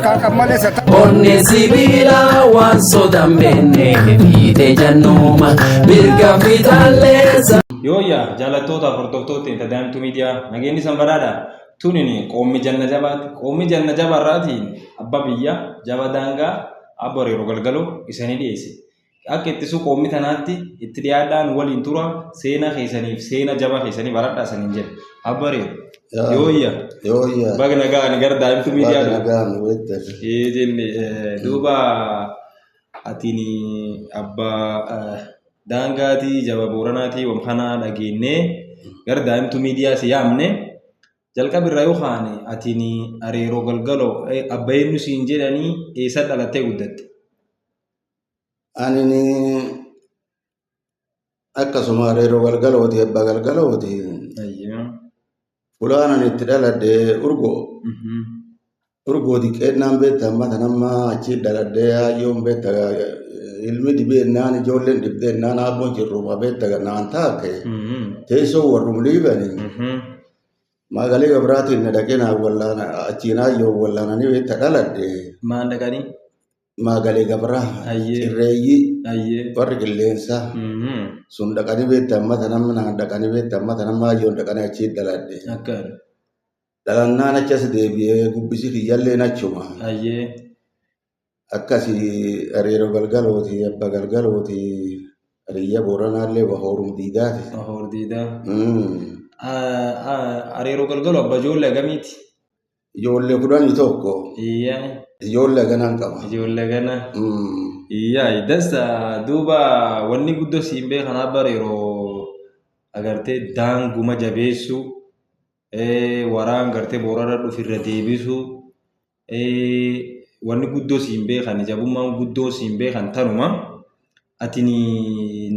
Onni sibiila waan sodaan beekne fiixee jannuuma mirga fiixaalleessa. Yooyyaa jaalattoota hordoftoota Daa'imtuu Miidiyaa nageenyi san badhaadha. Tunin qoommi janna jabaati. Qoommi janna jabaarraatiin abbaa biyya jaba daangaa abba hariiroo galgaloo isanii dhiyeesse. Akka ittisuu qoommi tanaatti itti dhiyaadhaan waliin tura seenaa keessaniif seena jaba keessanii baradhaa saniin jedhe. Abba hariiroo. Yooyyaa. Yooyyaa. Baga nagaan gara Daa'imtuu Miidiyaa Baga dhufe. nagaan weette. Ee jenne duuba atiin abbaa daangaatii jaba booranaatii wam kanaa dhageennee gara Daa'imtuu Miidiyaa si yaamne jalqaba irraa yoo kaane atiin hariiroo galgaloo abba eenyu siin jedhanii eessa dhalattee guddatte? Ani akkasuma hariiroo galgalooti abbaa galgalooti. Fulaan ani itti dhaladhe urgoo. Urgoo xiqqeennaan beekta amma tanamma achi dhaladhee hayyoon beekta ilmi dhibeennaan ijoolleen dhibdeennaan aabboon jirruma beekta naan taake teessoo warrum liibanii. Magalee gabraatiin na dhaqee naan wallaana achiin hayyoon wallaananii beekta dhaladhe. Maan dhaqanii? Magalee gabraa cirreeyyii warri qilleensaa sun dhaqanii beekta amma tanamma naan dhaqanii beekta amma tanamma hayyoon dhaqanii achi dhaladhe. Dhalannaan achas deebi'ee gubbisi kiyyalleen achuma. Akkasii hariiroo galgalooti abba galgalooti hariyya booranaallee wahoorum diidaati. Wahoor diidaa. Hariiroo galgaloo abba ijoollee agamiiti? Ijoollee 11. Ijoollee ganaan qaba. Ijoollee gana. Iyyaa dansa duuba wanni guddoo siin beekan abba hariiroo agartee daanguma jabeessuu waraan gartee boorana dhufu irra deebisuu wanni guddoo siin beekan jabummaan guddoo siin beekan tanuma atin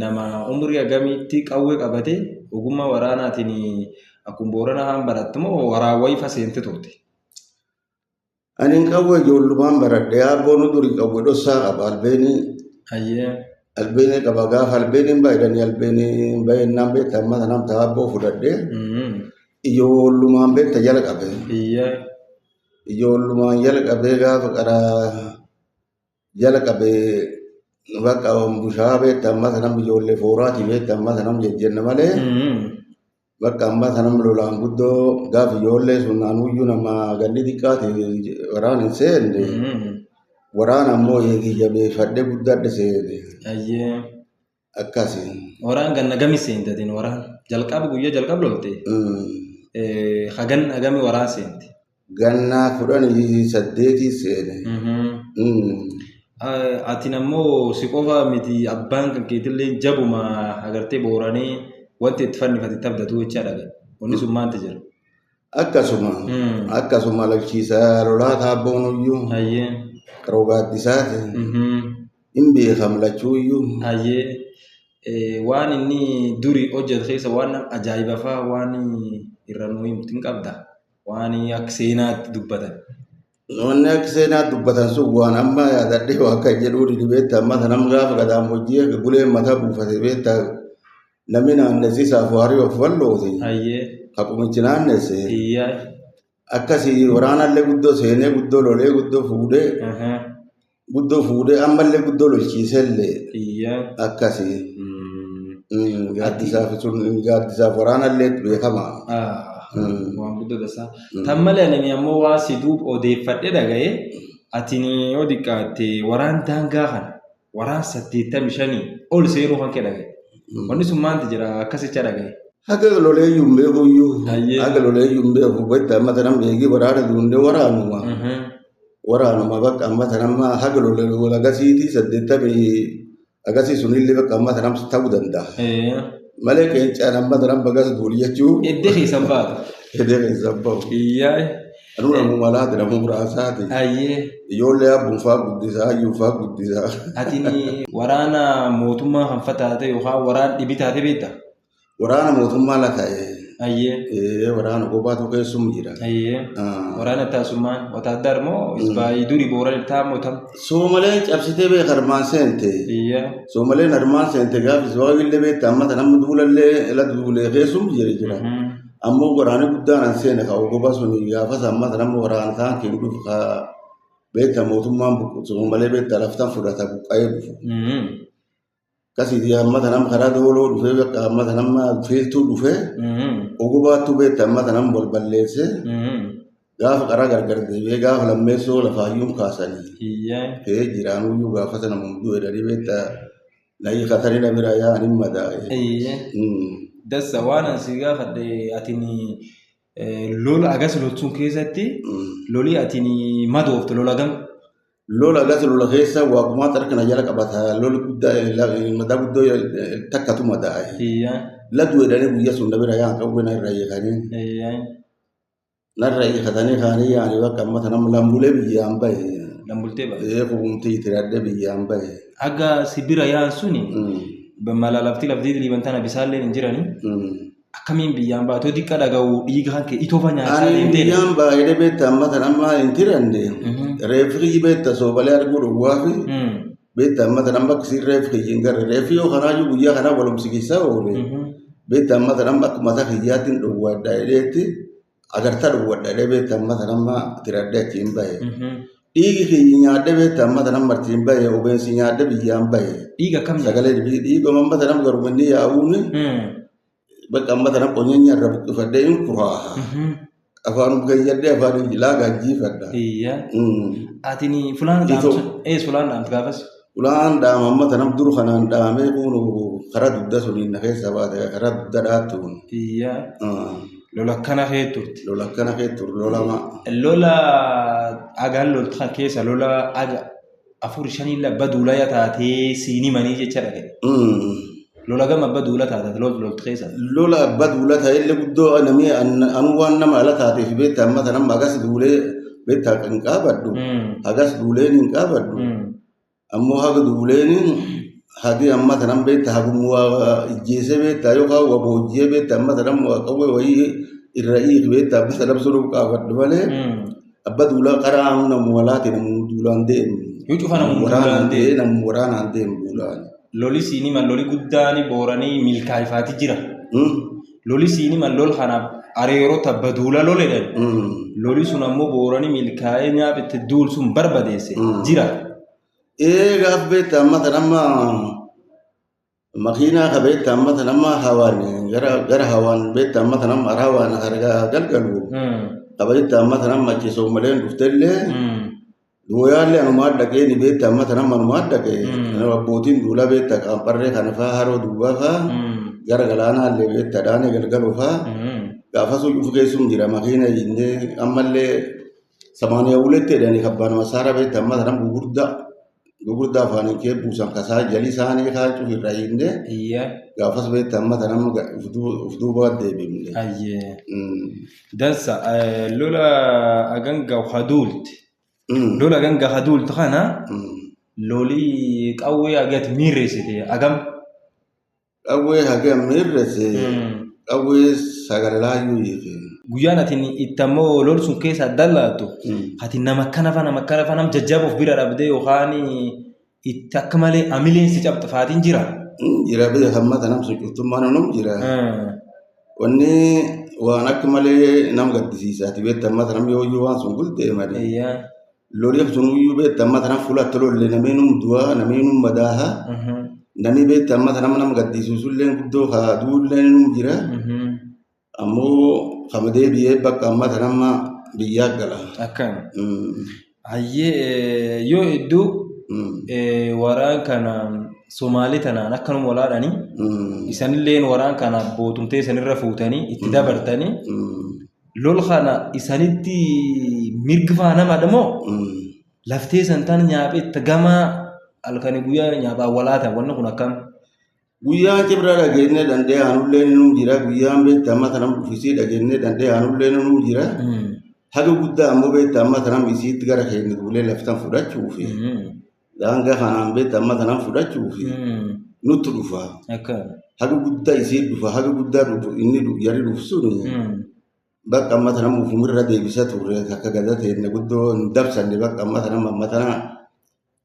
nama umrii agamiitti qawwee qabate ogummaa waraanaatiin akkuma boorana haan barattu moo waraan wayii fa seente turte? Ani qawwee ijoollumaan baradhe aabboon durii qawwee dhossaa qaba albeenii. Albeenii qaba gaafa albeeniin baay'edhanii albeeniin baay'ennaan beekta amma tanam taabboo fudhadhe ijoollumaan beekta jala qabe. Ijoollumaan jala qabee gaafa qaraa jala qabee bakka bushaa beekta amma tanam ijoollee fooraati beekta amma tanam jejjenna malee bakka amma tanam lolaan guddoo gaafa ijoollee sun anuyyuu nama ganni xiqqaati waraan hin seenne. Waraan ammoo eegii jabeeffadhee guddadhe seene. Akkasi. Waraan ganna gami seente atiin waraan jalqaba guyyaa jalqaba lolte hagan agami waraan seente. Gannaa 18 seene. Atiin ammoo si qofa miti abbaan kan keetillee jabuma agartee booranii wanti itti fannifate tabdatu jechaa dhaga. Wanni sun maanti jira? Akkasuma akkasuma lalchiisaa lolaa taabboon uyyuu qaroo gaaddisaati. Hin beekam lachuuyyuu. Waan inni duri hojjetu keessa waan nama ajaa'iba fa'aa waan irra nu himtu hin qabda. Waan akka seenaatti dubbatan. Wanni akka seenaatti dubbatan sun waan amma yaadadhee waa akka jedhuu didi beekta amma tanam gaafa gadaamojjii buleen mataa buufate beekta namni naannessisaaf waarii of bal'ooti. Haqumichi naannesse. Akkasii waraanallee guddoo seenee guddoo lolee guddoo fuudhee guddoo fuudhee ammallee guddoo lolchiisellee akkasii. Gaaddisaaf sun gaaddisaaf waraanallee beekama. Waan guddoo tasaa. Tan malee ani ammoo waan si duub odeeffadhe dhaga'e atiin yoo xiqqaatte waraan daangaa kana waraan 85 ol seenuu kan kee dhaga'e. Wanni sun maanti jira akkasicha dhaga'e. Haga loleeyyuu hin beekuyyuu. Haga loleeyyuu hin beeku. Bakka amma tanam eegii waraana duundee waraanuma. Waraanuma bakka amma tanamma haga lolee agasiitii 80 agasii sunillee bakka amma tanam ta'uu danda'a. Malee qeencaan amma tanam bagas duuli jechuu. Iddee keessan baatu. Iddee keessan bahu. Anuu namuu malaati namuu muraasaati. Ijoollee abbuun faa guddisaa hayyuun faa guddisaa. Atiin waraana mootummaa kan fataate yookaan waraana dhibi taate beekta? Waraana mootummaa laka'e. Waraana gobaatu keessum jira. Waraana taasummaan wataaddaar moo isbaayii durii booran taamoo tam? Soomaleen cabsitee beeka armaan seente. Soomaleen armaan seente gaafa isbaayii illee beekta amma tanamma duulallee ila duulee keessum jira jira. Ammoo waraanni guddaan an seene ka ogoba suni gaafas amma tanamma waraana taankiin dhufu ka beekta mootummaan buqqu malee beekta laftan fudhata buqqa'ee dhufu. Akkasiiti amma tanam karaa dooloo dhufee bakka amma tanamma fiiltuu dhufee ogobaattu beekta amma tanam wal balleessee gaafa karaa gargar deebi'ee gaafa lammeessoo lafaayyuun kaasanii. Kee jiraanuyyuu gaafa sana mumduu jedhanii beekta na hiikatanii na bira yaa'anii madaa'e. Dassa waan an si gaafadhe atini lola agas loltuun keessatti loli atini madoofte lola gam? Lola agas lola keessa waaqumaa harka na jala qabata loli guddaa madaa guddoo takkatu madaa'e. Laduu jedhanii guyyaa sun na bira yaa'an qawwee na irra hiikanii. Narra hiikatanii kaanii yaa'anii bakka amma tanam lambulee biyyaan bahe. Lambultee bahe? Ee kubumtii tiradhee biyyaan bahe. Haga si bira yaa'an suni mala lafti lafti liiban tana bisaallee hin jirani. Akkamiin biyyaan baatoo diqqa dhaga'u dhiiga kan kee itoo fa nyaachaa Ani deemtee? biyyaan baay'ee beekta amma tan amma hin tiranne. Reeffi kiyyi beekta soobalee arguu dhowwaafi beekta amma tan amma akkasiin reeffi kiyyi hin garre. Reeffi yoo kanaayyuu guyyaa kanaa walumsi keessa oole. Beekta amma tan amma akka mataa kiyyaatti hin dhowwaadha jedheetti agartaa dhowwadha jedhee beekta amma tan amma tiradhee achiin bahe. Dhiigi kiyyi nyaadhee beekta amma tan amma achiin bahe obeensi nyaadhee biyyaan bahe. Dhiiga akkam nyaata? Sagalee dhiiguma amma tan amma garuu inni yaa'uuni. Bakka amma tana qonyeenya irra buqqifadhee hin kuraaha. Afaanum keeyyadhee afaan laagaan jiifadha. Atini fulaan dhaamtu ees fulaan dhaamtu gaafas? Fulaan dhaama amma tanam dur kanaan dhaamee kun karaa dugda suniin na keessa baate karaa dugda dhaattuun. Lola akkana kee turte. Lola akkana kee turte lolama. Lola agaan loltu kan keessa lola aga afur shanii abba duulaya taatee siin himanii jecha dhagaye. Lola gama abba duula taate loltu loltu keessa. Lola abba duula ta'ellee guddoo namni anu waan nama ala taateef beekta amma tanam agas duulee beekta hin qaabadhu. Agas duuleen hin qaabadhu. Ammoo haga duuleen hagi amma tanam beekta hagum waa ijjeesee beekta yookaan waa boojjee beekta amma tanam waa qawwee wayii irra hiiki beekta abba tanam sunum qaabadhu malee. Abba duulaa karaa anu namu walaati namu duulaan deemu. Yoo cufa namu duulaan deemu. Namu waraanaan deemu duulaan. Loli siin himan loli guddaan booranii milkaa'ifaati jira. Loli siin himan lol kanaaf areeroo tabba duula loledhan. Loli sun ammoo booranii milkaa'ee nyaapitti duul sun barbadeesse jira. Ee gaaf beekta amma tan amma makiinaa ka beekta amma tan amma hawaan gara hawaan beekta amma tan amma hawaan harga galgalu. Ka beekta amma tan amma achi soomaleen dhuftellee. Dooyaallee anumaa dhaqee ni beekta amma tan amma anumaa dhaqee. Abbootiin duula beekta qaamparree kana faa haroo duubaa faa gara galaanaallee beekta dhaanee galgaloo faa gaafasuu cufu keessum jira makiina jennee ammallee samaaniyaa uletti jedhanii kabbaan masaara beekta amma tan gugurdaa afaaniin kee buusan kasaa jalii isaanii kaa cufu irraa jennee gaafas beekta amma tan amma uf duubaa deebifne. Dansa lola aganga haduulti. Lola ganga haduultu kana loli qawwee agati miirreessite agam? Qawwee hagam miirreesse qawwee sagalaayyuu hiike. Guyyaan ati itti ammoo lol sun keessa dallaattu ati nama akkana fa nama akkana fa nam jajjaba of bira dhabdee yookaan itti akka malee amileen si cabxe faatiin jira. Jira biyya hamma tanam sochooftummaan num jira. Wanni waan akka malee nam gaddisiisaati beekta amma tanam yoo iyyuu waan sun guldeemani. Loli sun iyyuu beekta amma tanam fuula tololle namni num du'a namni num madaaha. Namni beekta amma tanam nam gaddisiisullee guddoo haa duullee num jira. Ammoo kama deebi'ee bakka amma tanam biyyaa gala. Akkam. Hayyee yoo hedduu waraan kana Somaalee tanaan akkanuma walaadhanii isanilleen waraan kana bootumtee isanirra fuutanii itti dabartanii lol kana isanitti mirgifaa namadha moo laftee san tan nyaaphe gama halkanii guyyaa nyaaphaan walaatan wanni kun akkam? Guyyaan cibra dhageennee danda'ee aanullee num jira. Guyyaan beekta amma tanam dhufisii dhageennee danda'ee aanullee num jira. Haga guddaa ammoo beekta amma tanam isiitti gara keenya duulee laftan fudhachuufi. Daangaa kanaan beekta amma tanam fudhachuufi nutti dhufa. Haga guddaa isii dhufa. Haga guddaa dhufu inni jarri dhufu suni. Bakka amma tanam ufumirra deebisa turre akka gada teenne guddoo hin dabsanne bakka amma tanam amma tana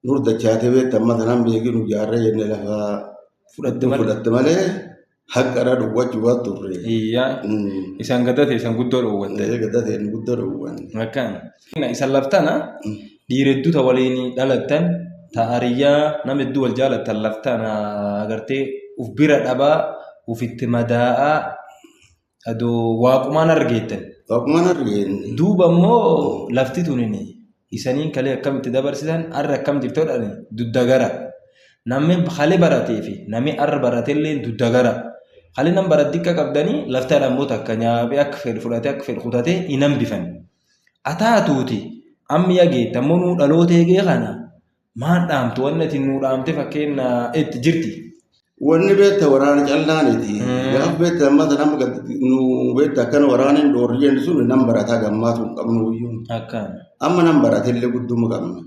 nur dachaatee beekta amma tanam beekinu jaarree jenne lafa Fudhatte malee. Fudhatte malee Haqqara dhowwachuu waan turre. Iyyaa. Isaan gadaa teessan guddoo dhowwatte. Gadaa ta'een guddoo dhowwanne. Akkaan. Isan laftana dhiira hedduu ta waliin dhalattan ta hariyyaa nama hedduu wal jaalattan laftana agartee uf bira dhabaa ufitti madaa'aa adoo waaqumaan argeettan. Waaqumaan argeenne. Duuba immoo lafti tunin isaniin kalee akkamitti dabarsitan har'a akkam jirtu jedhani dudda gara. Namni kalee baratee fi namni har'a baratellee dudda gara. Kalee nam barat diqqa qabdanii lafti har'a immoo takka nyaabee akka fedhu fudhatee akka fedhu kutatee hin hambifan. Ataatuuti amma yageetta ammoo nuu dhaloota eegee kana maan dhaamtu wanni ati nuu dhaamte fakkeenya itti jirti. Wanni beekta waraana callaaniti. Gaaf beekta amma nama nu beekta akkana waraana hin dhoorri jennu sun nam barataa gammaatu hin qabnu iyyuu. Akkaan. Amma nam baratellee gudduma qabna.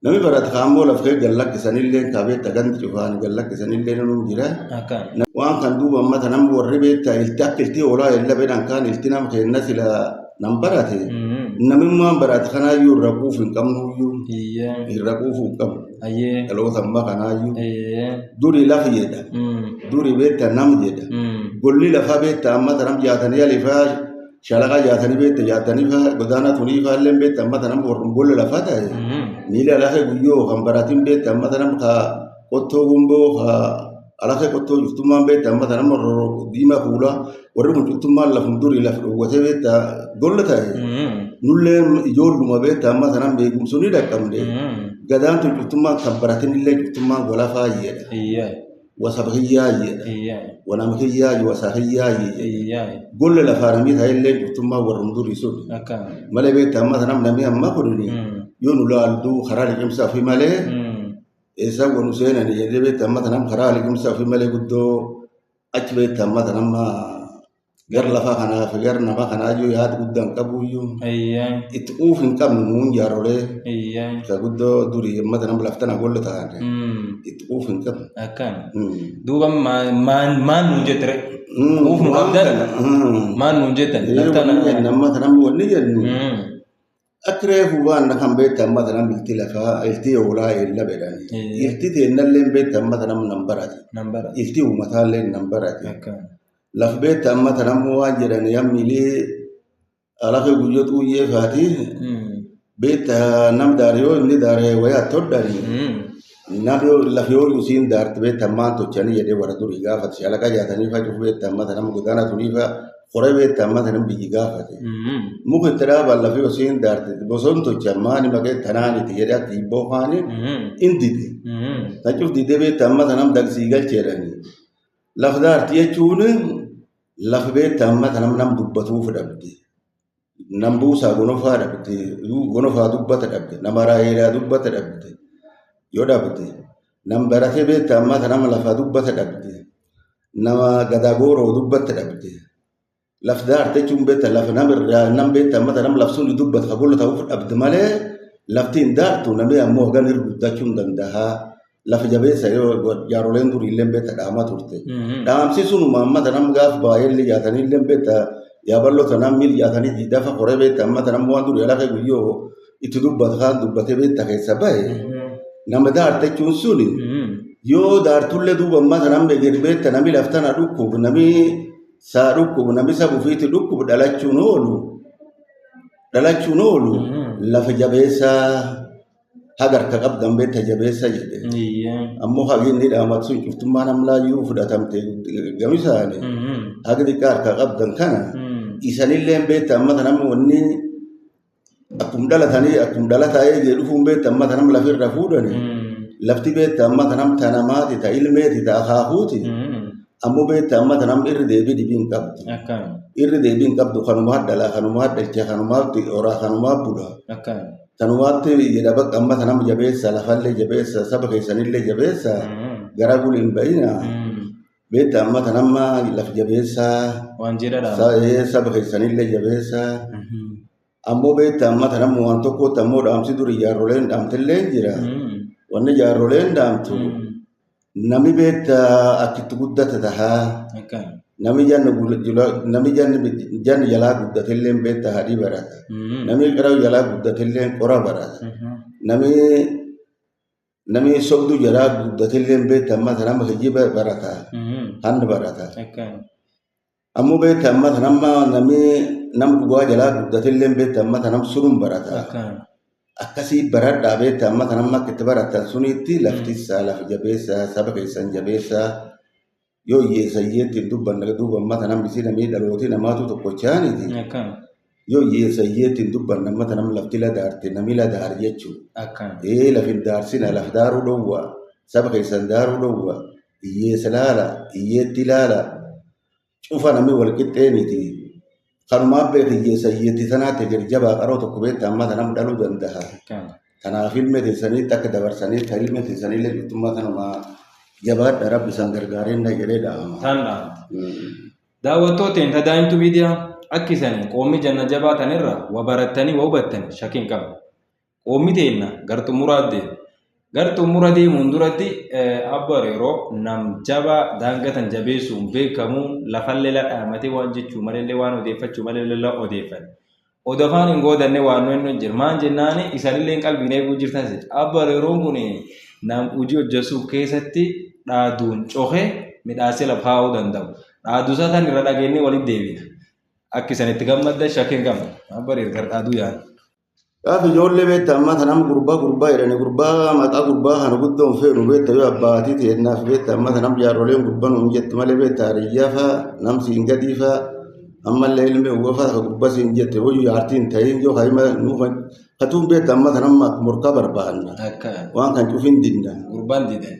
Namni barate kaammoo laf kee gad lakkisanillee ka beekta gandi cufaan gad lakkisanillee num jira. Akkaan. Waan kan duuba amma tanam warri beekta ilti akka ilti hoolaa illa beedhaan kaan ilti nama kenna sila nam barate. Namummaan barate kanaayyuu irra quufu hin qabnu iyyuu. Iyyaa. Irra quufu hin qabnu. Ayyee. Dhaloota ammaa kanaayyuu. Eeyyee. Duri lafi jedha. Duri beekta nam jedha. Golli lafaa beekta amma tanam jaatanii alifaa shalaqa jaatanii beekta jaatanii faa godaana tunii faa illee beekta amma tanam warrum golla lafaa ta'e. Miila lafa guyyoo kan baratin beekta amma tanam ka qottoo gumboo ka alafe qottoo cuftummaan beekta amma tanam warra diimaa fuula warri kun cuftummaan lafum durii laf dhowwatee beekta golla ta'e. Nullee ijoolluma beekta amma tanam beekumsu ni dhaqqabne. Gadaan tun cuftummaan kan baratin illee cuftummaan walafaa jedha. Iyyaa. Wasabhiyyaa jedha. Iyyaa. Wanamhiyyaa wasahiyyaa jedha. Iyyaa. Golla lafaa namni ta'ellee cuftummaan warrum durii sun. Akkaan. Malee beekta amma tanam namni amma kunini yoo nu laaldu karaa liqimsaa fi malee eessaa wanu seenani jedhee beekta amma tanam karaa liqimsaa fi malee guddoo achi beekta amma tanam gar lafaa kanaaf gar nama kanaayyuu yaada guddaan qabuyyuu Iyyaa. itti quuf hin qabnu nuun jaarolee Iyyaa. isa guddoo durii amma tanam laftana golla taane itti quuf hin qabnu. Akkaan. Duuba maan maan nuun jettere. Quuf nu Waan qabdan kana. maan nuun jettan Wanni laftana. jennu amma tanam wanni jennu akka reefu waan kan beekta amma tanam ilti lafaa ilti hoolaa illa bedhani. Ilti teennallee beekta amma tanam nan barate. Nan bara. Ilti uummataallee nan barate. Akkaan. Laf beekta amma tanam waan jedhan yammilee alafe guyyoo xuuyyee faati beekta nam daare yoo inni daare wayaa todhani. Nam yoo laf yoo usiin daarte beekta ammaan tochanii jedhee warra durii gaafate shalaqa jaatanii fa cufu beekta amma tanam godaana tunii fa qoree beekta amma tanam biyyi gaafate. Muka itti dhaaban lafi usiin daarte boson tocha maani maqee tanaaniti jedhee akka hibboo kaani indide. Kan cuf didee beekta amma tanam dagsii galcheedhani. Laf daarti jechuun laf beekta amma tanam nam dubbatuuf dhabde. Nam buusaa gonofaa dhabde. Gonofaa dubbata dhabde. Nama raayeedhaa dubbata dhabde. Yoo dhabde. Nam baratee beekta amma tanam lafaa dubbata dhabde. Nama gadaa gooroo dubbata dhabde. Laf daarte jechuun beekta lafa nam irraa nam beekta amma tanam laf sun dubbata ka golla ta'uuf dhabde malee lafti hin daartu namni ammoo hagan irra guddachuu hin danda'a. Lafa jabeessa yoo jaaroleen durii illee beekta dhaamaa turte. Dhaamsi sunuma amma tanam gaaf baay'ee jaatanii illee beekta yaaballoo tanam miil jaatanii diidafa qoree beekta amma tanam waan durii lafa guyyoo itti dubbata kaan dubbatee beekta keessa bahe. Nama daarte jechuun suni yoo daartullee duuba amma tanam gadi beekta nami laftana dhukkub nami saa dhukkub nami saba ofiitti dhukkub dhalachuun oolu. Dhalachuun oolu lafa jabeessaa haga harka qabdan beekta jabeessa jedhe. Iyyaa. Ammoo hagi inni dhaamatu sun cuftummaa namlaayyuu fudhatamte gamisaani. Haga xiqqaa harka qabdan kana isanillee beekta amma tanam wanni akkum dhalatanii akkum dhalataa eegee dhufuun beekta amma tanam lafirra fuudhani. Lafti beekta amma tanam ta namaati ta ilmeeti ta akaakuuti. Ammoo beekta amma tanam irri deebii dhibii hin qabdu. Akkaan. Irri deebii hin qabdu kanumaa dhalaa kanumaa dhalchee kanumaa horaa kanumaa bula. Akkaan. Kanumaatti jedha bakka amma tanam jabeessa lafallee jabeessa saba keessanillee jabeessa gara guli hin ba'ina. Beekta amma tanamma laf jabeessa Waan jedha dhaama. saba keessanillee jabeessa. Ammoo beekta amma tanam waan tokkotti ammoo dhaamsi duri jaarroleen dhaamtillee jira. Wanni jaarroleen dhaamtu nami beekta akkitti guddate tahaa. Akkaan. Nami janni nami janni jalaa guddatillee beekta hadii barata. Nami qara jalaa guddatillee qora barata. Nami Namni sobduu jalaa guddatillee beekta amma nama kijiba barata. Hanni barata. Ammoo beekta amma nama namni nama dhugaa jalaa guddatillee beekta amma nama sunum barata. Akkasii baradhaa beekta amma nama akka itti baratan sunitti lafti isaa lafa jabeessaa saba keessan jabeessaa yoo hiyyeessa hiyyeetti hin dubbanne duuba amma nama isii namni dhalooti namaatu tokkochaaniti. Yoo hiyyeessa hiyyeetti hin dubbanne amma nama lafti la daarte namni la daar jechuudha. Ee lafi hin daarsina laf daaruu dhowwa saba keessan daaruu dhowwa hiyyeessa laala hiyyeetti laala cufa namni wal qixxeeniti. Kanumaan beek hiyyeessa hiyyeetti sanaatti jabaa qaroo tokko beekta amma nama dhaluu danda'a. Kanaaf ilma teessaniitti akka dabarsanii kan ilma teessanillee jirtummaa kanuma jabaadha rabbi isaan gargaareen na jedhee dhaama. Tan dhaamte. Daawwattooteen Tadaa'imtuu Miidiyaa akka isanii qoommi janna jabaa tanirra wa barattanii wa hubattanii shakkii hin qabne. Qoommi teenna gar xumuraa deema. Gar xumura deemuun duratti abbo Areeroo nam jabaa daangatan jabeessuun beekamu lafallee la dhaamatee waan jechuu malellee waan odeeffachuu malellee la odeeffate. Odoo afaan hin goodanne waan nu hin jiru. Maan jennaani isanillee qalbiin eeguu jirtan jedhe. Abbo Areeroon kun nam hojii hojjechuuf keessatti dhaaduun cohe midhaasee lafa kaa'uu danda'u. Dhaaduu isaa tan irra dhageenyee walitti deebina. Akka isanitti gammaddan shakkii hin qabne. Abbo Areeroo gara dhaaduu yaala. Gaafa ijoollee beekta amma tanam gurbaa gurbaa jedhani gurbaa maqaa gurbaa kana guddoon feenu beekta yoo abbaatii teennaaf beekta amma tanam jaarroleen gurbaa nuun jettu malee beekta hariyyaa faa namsi hin gadii faa ammallee ilmi uwwa faa ka gurbaa siin jette hoyyuu jaartii hin ta'in yoo kaa'ima nuuf katuun beekta amma tanam morkaa barbaanna waan kan cufin dinna. Gurbaan didan.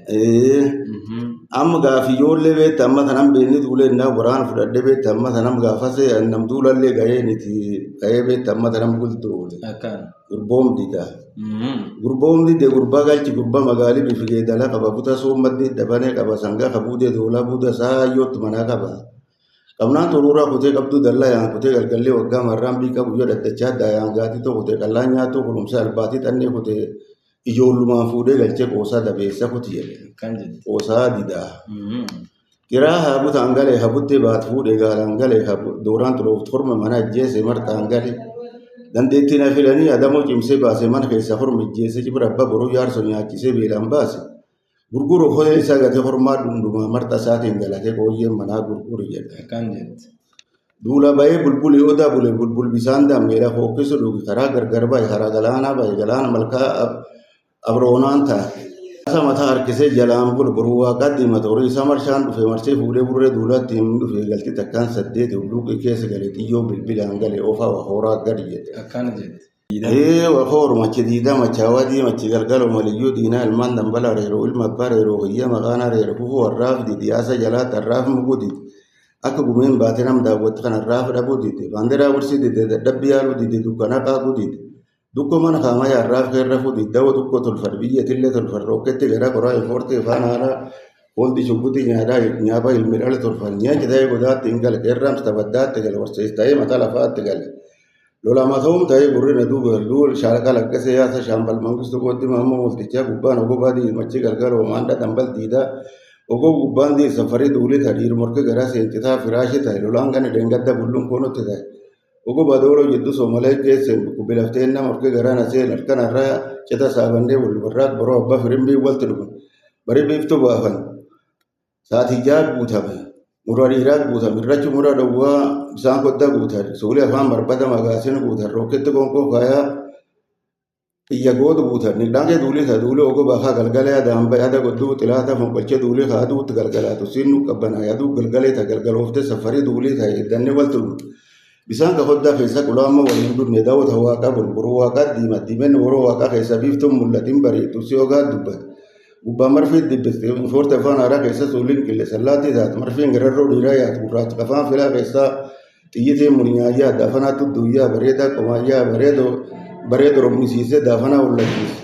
Amma gaafi ijoollee beekta amma tanam beenni duulee innaa waraana fudhadhee beekta amma tanam gaafas nam duulallee ga'ee ga'ee beekta amma tanam guldoole. Gurboom dida. Gurboom dide gurbaa galchi gurbaa magaalii bifi geedala qaba buta soommaddi dhabanee qaba sangaa kabuudee doolaa buuda saayyootti manaa qaba. Qabnaan xuruuraa kutee qabduu dallaa yaan kutee galgallee waggaa marraan bii qabu yoo dhaddachaa daayaan gaatii tokko kutee qallaan nyaatoo kulumsa albaatii xannee kutee ijoollumaan fuudhee galchee qoosaa dabeessa kuti jedhe. Qoosaa didaa. Kiraa haa butaan galee haa buttee baat fuudhee gaalaan galee haa dooraan xurooft horma mana ajjeese martaan galee. Dandeettii na filanii adamoo cimsee baase mana keessa horma ijjeese cibra abbaa boruu jaarso nyaachisee beelaan baase. Gurguru holee isaa gatee hormaa dhundhumaa marxa isaatiin galatee qooyyeen manaa gurguru jedhe. Duula bahee bulbuli odaa bule bulbul bisaan dammeera hookkisu dhugi karaa gargar bahe karaa galaanaa bahe galaana malkaa abroonaan taate. Isa mataa harkisee jalaan bulu boruu waaqaa diimata horii isaa marshaan dhufe marsee fuudhee burree duulaatti hin dhufe galti takkaan saddeeti hulluuqii keessa gale xiyyoo bilbilaan gale oofaa horaa gadi jedhe. Akkana jette. Ee wafoor machi diida machaawaa machi galgaloo maliyyuu diinaa ilmaan dambala reeroo ilma abbaa reeroo hiyya maqaanaa reeroo fufuu warraaf didi yaasa jalaa tarraaf muguu didi akka gumeen baatee nam daawwatti kan arraaf dhabuu dide baandiraa wursii dide dadhabbii yaaluu dide dukkana qaaquu dide dukko mana kaamaya arraaf keerrafuu dide dawoo dukko tolfadhe biyya tillee tolfadhe rokketti gara koraa ifoortee faana haaraa Holdi shubbuti nyaadhaa nyaaba ilmi dhala tolfan nyaanchi ta'ee godaatti hin gale qeerramsi tabaddaatti gale horsiis ta'ee mataa lafaatti gale. Lola mata'uun ta'ee gurri na duuba duul shaalaqa lakkasee yaasa shaambal mangistu kootti maammoo waltichaa gubbaan ogobaa diimachi galgaloo maandha dambal diidaa ogoo gubbaan dii safarii duulii ta'e dhiir morke garaa seencitaa firaashii ta'e lolaan gani dheengadda bulluun koonutti ta'e. Ogobaa dooloo jidduu soomalee keesseen bukkubilafteen nama morke garaa na seen halkan har'aa cita saabannee walbarraaq boroo abbaa firimbii walti dhufe. Barii biiftuu baafan. Saatii jaha guutame. Mura dhiiraa guutame. Irrachi mura dhowwaa bisaan koddaa guutan. Suulee afaan barbada magaasin guutan. Rokketti qoonqoo faayaa xiyya gootu guutan. Nidhaangee duulii ta'a duulii ogobaa haa galgalee adaan bahe ada godduu xilaata fonqolchee duulii haa aduutti galgalaatu siin nu qabbanaa aduu galgalee ta'a galgalooftee safarii duulii ta'a eeggannee walti dhufu. Bisaan ka koddaa keessa qulaamma waliin dhufne daawwata waaqaa gurguruu waaqaa diima diimeen waroo waaqaa keessa biiftuun mul'atiin bariitu si ogaa dubbata. Gubbaa marfii dibbiste foorte afaan haaraa keessa suuliin qille sallaattii taate marfiin gararroo dhiiraa yaatu gurraacha afaan filaa keessaa xiyyitiin murnyaayaa daafanaatti duyyaa bareedaa qomaayyaa bareedoo bareedo romnisiisee daafanaa hollachiise.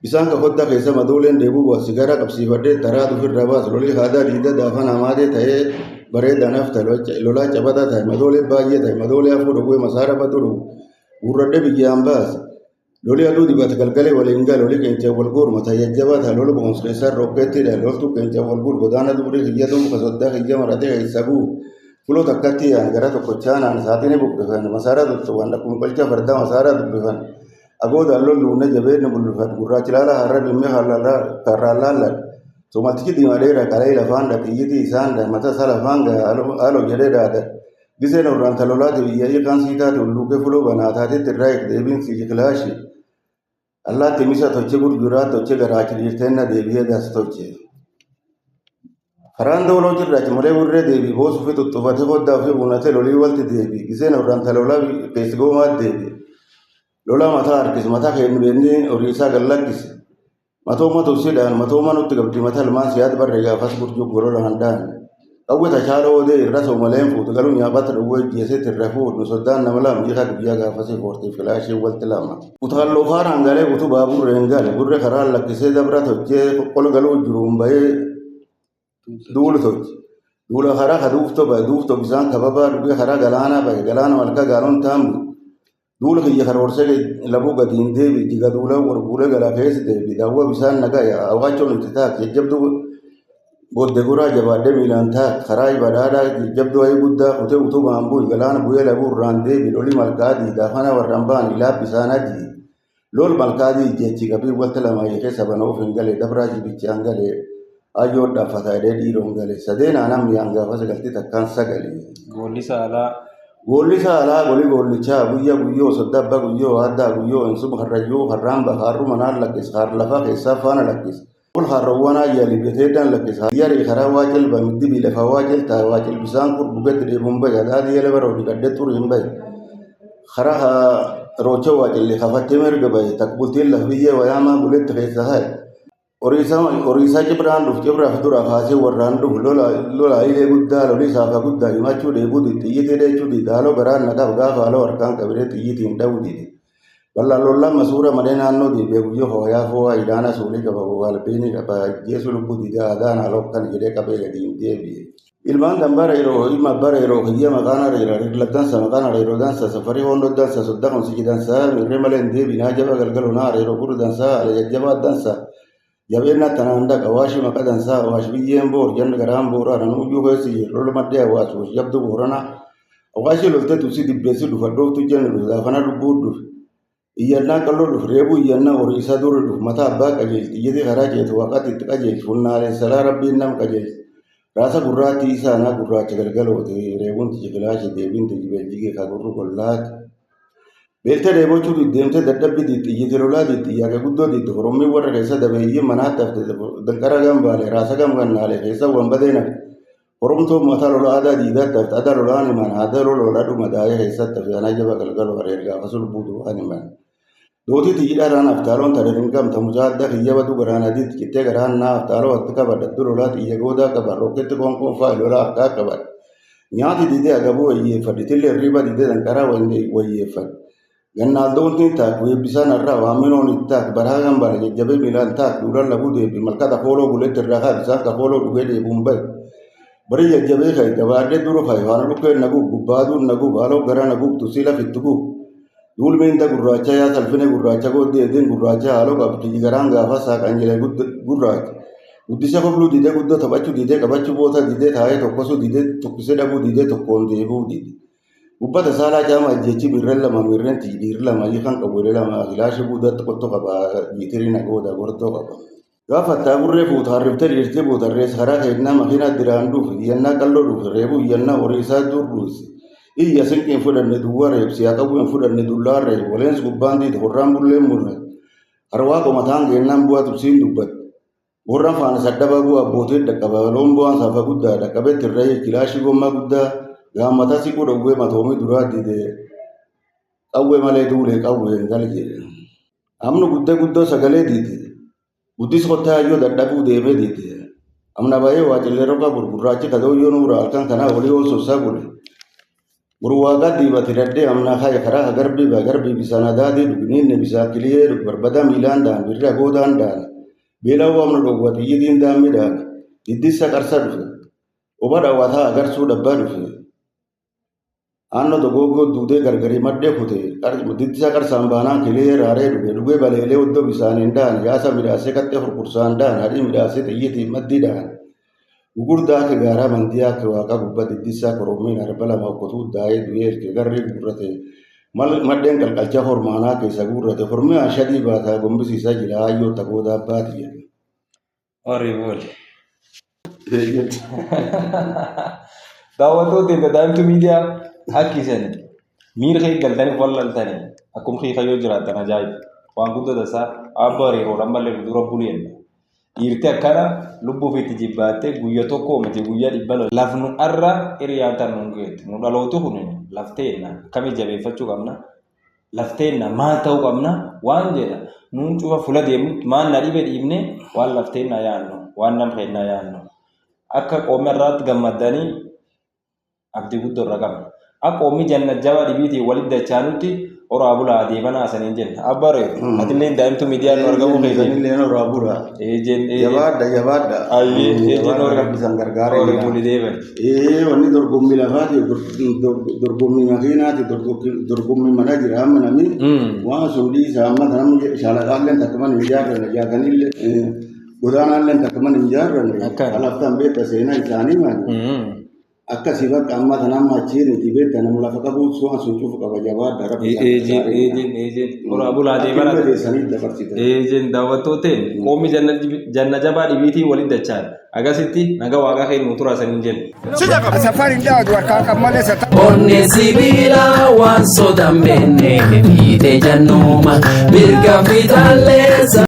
Bisaan ka koddaa keessa madooleen deebuu bu'a sigaaraa qabsiifadhee taraa ofirraa baas lolii haadaa diida daafanaa maatee ta'ee bareedaa naaf ta'e lolaa cabataa ta'e madoolee baay'ee ta'e madoolee afur dhugee masaara batu dhugu gurradhee biyyaan baase. Lolii aduu dibata galgalee waliin gala lolii qeencee wal guur mataa jajjabaa ta'a lola boqonsu keessaa rokkeettiidha loltuu qeencee wal guur godaana durii hiyya muka soddaa hiyya maratee keessa guu fuloo takkatti yaan gara tokkochaanaan saatiin buqqifan masaara tuttuban akkuma qolcha fardaa masaara dubbifan. Agoodaan lolluunne jabeenni mul'ifadhu gurraachi laala harra bimmee karraan laalladhu. Somaltichi diimaa dheeraa qalee lafaan dha xiyyitii isaan dha mata isaa lafaan gaha haaloo jedhee dhaadha. Giseen orraan talolaati biyya hiikaan sii taate hulluuqee fuloo banaa taatetti irraa eegde deebiin sii kilaashi. Allaatti misa toche gurguraa toche garaachi dhiirteenna deebi'ee das toche. Karaan dooloo jirraachi malee burree deebi boosuu fi tuttufatee foddaa fi buunatee lolii walti deebi giseen orraan talolaa keessi goomaa deebi. Lola mataa harkise mataa keenya beennee horii isaa gad lakkise. Matooma tufsiidhaan matooma nutti qabdi mata ilmaan siyaad barree gaafas gurjuu golola handaan. Qawwe tashaaloo odee irra soomaleen fuutu galuu nyaaphaatti dhowwee jeesetti irra fuudhu soddaan nama lama jiha guyyaa gaafasii foortii filaashii walti lama. Utaaloo faaraan galee utuu baaburreen gale gurre karaan lakkisee dabra tochee qol galuu jiruun bahee duulu toche. Duula karaa ka duuftoo bahe duuftoo bisaan kababaa dhugee karaa galaanaa bahe galaana malka gaaloon taambu. Duula kiyya karoorsee labuu gadi hin deebi jiga duula warbuulee galaa keessa deebi daawwa bisaan nagaya awwaachoon itti taak jajjabduu bodde guraa jabaadhee miilaan taak karaa badhaadhaa jajjabduu ayii guddaa kutee utubaan bu'i galaana bu'ee labuu irraan deebi loli malkaa adii daafana warraan ba'an ilaa bisaan adii lol malkaa adii jechi qabii walta lama hiikee sabana of hin galee dabraa jibichaan galee ayyoo dhaaffata jedhee dhiiroon galee sadeen aanan mi'aan gaafa sagaltii takkaan sagalee. Goolli saalaa. Goolli saalaa golii goollichaa guyyaa guyyoo soddabba guyyoo addaa guyyoo insuma karrayyuu karraan bahaarru manaan lakkis haar lafaa keessaa faana lakkis. Ol harroowwan ayyaali beteedhaan lakkis yarii karaa waa cilba middibii lafa waa ciltaa waa cilbisaan kur dhugetti deebuun bahe adaadii yala baroo dhiqadde turi hin bahe. Karaa roocha waa cilli kafattee mirga bahe takbultiin laf biyyee wayaamaa buletti keessa haye. Horiisaa cibraan dhuf cibraaf dura kaasee warraan dhuf lola ilee guddaa lolii saafa guddaa himachuu dheebuu xiyyitii dheechuu didi haaloo garaan naqaaf gaafa haaloo harkaan qabiree xiyyitiin dha'uu didi. Bal'aan lollaan masuura malee naannoo deebi'ee guyyoo hooyaa foo'aa idaana suulii qaba albeeni qaba jeesu lubbuu didee aadaan haaloo kan jedhee qabee gadi hin deebi'e. Ilmaan dambara yeroo ilma bara yeroo kiyya maqaan areera rigla dansa maqaan areeroo dansa safarii hoondoo dansa sodda konsiji dansa mirree malee hin deebinaa jaba galgaloo naa areeroo gurru dansa ala jajjabaa dansa. Jabeenya tanaan dhaqa waashi maqa dansaa waashi biyyeen boor janna garaan booraa nan uyyuu keessi lola maddee hawaasu waashi jabdu boorana awaashi loltee tusi dibbeessi dhufa dhooftu jenna dhufu gaafana lubbuu dhufu iyyannaa qalloo dhufu reebuu iyyannaa horii isaa dura dhufu mataa abbaa qajeelti iyyatee karaa ceetu waaqatti itti qajeelti funnaalee salaa rabbiin nam qajeelti raasa gurraattii isaa anaa gurraacha galgaloote reebuun tijikilaashi deebiin tijibeeljigee kagurru gollaati. Beeltee dheebochuu diddeemtee dadhabbii diddi iyyite lolaa diddi yaada guddoo diddi horommii warra keessa dabeeyyii manaatti hafte danqara gambaale raasa gamgannaale keessa wanbadee nafte horomtoo mataa lolaa aadaa diidaatti hafte aadaa lolaan himan aadaa lolaa dhuma daa'ee keessatti hafte anaa jaba galgaloo areer gaafa sulbuu du'aan himan. Dootii xiyyiidhaan haftaaloon tadha gamta mucaa adda kiyya badu garaan adiitti cittee garaan naa haftaaloo hatti qabadha lolaa xiyya goodaa qaba rokketti qoonqoon faayi lolaa harkaa qabadha. Nyaati didee agabuu wayyeeffadhe tillee hirriba didee danqaraa wayyeeffadhe. Gannaaldoontiin taak weebbisaan irraa waaminoon ittaak baraa gambara jajjabee miilaan taak duulaan labuu deebi malkata kooloo buletti irraa kaa bisaan ka kooloo dhugee deebuun bahe. Barii jajjabee kaye gabaadhee duru kaye faana dhukkeen naguug gubbaaduun naguug haaloo gara naguug tusii lafitti guug. Duulmiinta gurraacha yaa salfine gurraacha gooddee edeen gurraacha haaloo qabdi garaan gaafa saaqan jedhee gurraacha. Guddisa kobluu didee guddoo taphachuu didee qabachuu boota didee taa'ee tokkosuu didee tokkisee dhabuu didee tokkoon deebuu dide. Ubbata saalaa caama jechi birreen lama mirreen dhiirri lama kan qabu lama filaashii guutuu qottoo qaba jiitirii nagooda gortoo qaba. Gaafa taagurree fuuta harriftee dhiirtee buuta rees karaa keennaa makiinaa diraan dhufu iyyannaa qalloo dhufu reebuu iyyannaa horii isaa dur dhuuse. Iyya sinqiin fudhanne duwwaa reebsi haa qabu hin fudhanne dullaa reebu waleensi gubbaan diida horraan bulleen murre. Harwaa qomataan geennaan bu'aa tubsiin dubbatte. Warraan faana saddabaa bu'aa abbootiin dhaqqaba loon bu'aan saafa guddaa dhaqqabetti irra kilaashii gommaa guddaa gaammataa siquu dhowwee matoomii duraa dide qawwee malee duulee qawwee hin gale jedhe. Amni guddee guddoo sagalee dide. Guddis kottaa iyyoo dadhabuu deemee dide. Amna baay'ee waa cillee roga gurgurraachi kadooyyoo nuura halkan kanaa olii ol sossaa gule. Gurwaagaa diibate dadhee amna kaya karaa garbii baa garbii bisaan adaadii dhugniinne bisaan kiliyee dhug barbada miilaan dhaan birra goodaan dhaan. Beelawuu amna dhowwa xiyyitiin daammi dhaan. Diddissa qarsa dhufe. Oba dhawwataa agarsuu dhabbaa dhufe. Aanno dogoggoo duudee gargarii maddee kute diddisa qarsaan baanaan kilee raaree dhuge dhugee baleelee oddoo bisaaniin dhaan yaasa midhaasee qaxxee furfursaan dhaan hadhii midhaasee xiyyitiin maddii dhaan. Gugurdaa akka gaaraa mandiyaa akka waaqa gubbaa diddisaa korommiin arba lama okkotuu daa'ee du'ee erge garrii gurrate Maddeen qalqalcha hormaanaa keessa guurrate hormi ashadii baataa gombisiisaa jira hayyoo takoodaa abbaati jedhe. Horii buli. Daawwattoota Daa'imtuu Miidiyaa akki isin miira kee galtanii wallaltanii akkuma kee yoo jiraattan ajaa'iba. Waan guddoo tasaa abba hariiroo ammallee dura buleen. Dhiirti akkana lubbuu ofiitti jibbaattee guyya tokko miti guyyaa 200 lafnu arra hiriyaan tan nuun geette. Nu dhalootu kun lafteenna akkamii jabeeffachuu qabna. Lafteenna maal ta'uu qabna waan jedha. Nuun cufa fula deemnu maal na dhibe dhiibne waan lafteenna yaannu waan nam keennaa yaannu. Akka qoomii irraatti gammaddanii abdii guddoo irra qabna. Akka qoomii janna jaba dhibiitiin walitti dachaanutti horaa bulaa deebanaa saniin jenna. Abba reefu atillee daa'imtuu miidiyaa nu argamuu keetiin. Isanillee horaa bulaa. Eejeen eejeen. Jabaadha jabaadha. Ayyee eejeen Jabaadha horii rabbi isan gargaaree horii jira. buli deeban. Ee wanni dorgommii lafaati dorgommii makiinaati dorgommii mana jira amma namni waan sun dhiisa amma namni shaalaqaalleen takka mana hin ijaarranne jaatanillee godaanaalleen takka mana hin ijaarranne Akkana. alaftaan beekta seenaa isaanii maali. Akkasii bakka amma kana amma achiin itti beekta nama lafa qabu waan sun cufu qaba jabaadha rabbi isaan Eejeen gargaaree jira. eejeen eejeen horaa bulaa Akka deebanaa. ilma teessanii dabarsitan. Eejeen daawwattooteen qoomii janna jabaa dhibiitii walitti dachaan akkasitti naga waaqaa keenya nu turaa saniin jenna. Safari daawwatu harkaan kan malee Onni sibiila waan sodan beenne fiite jannuma mirga fiixaallee.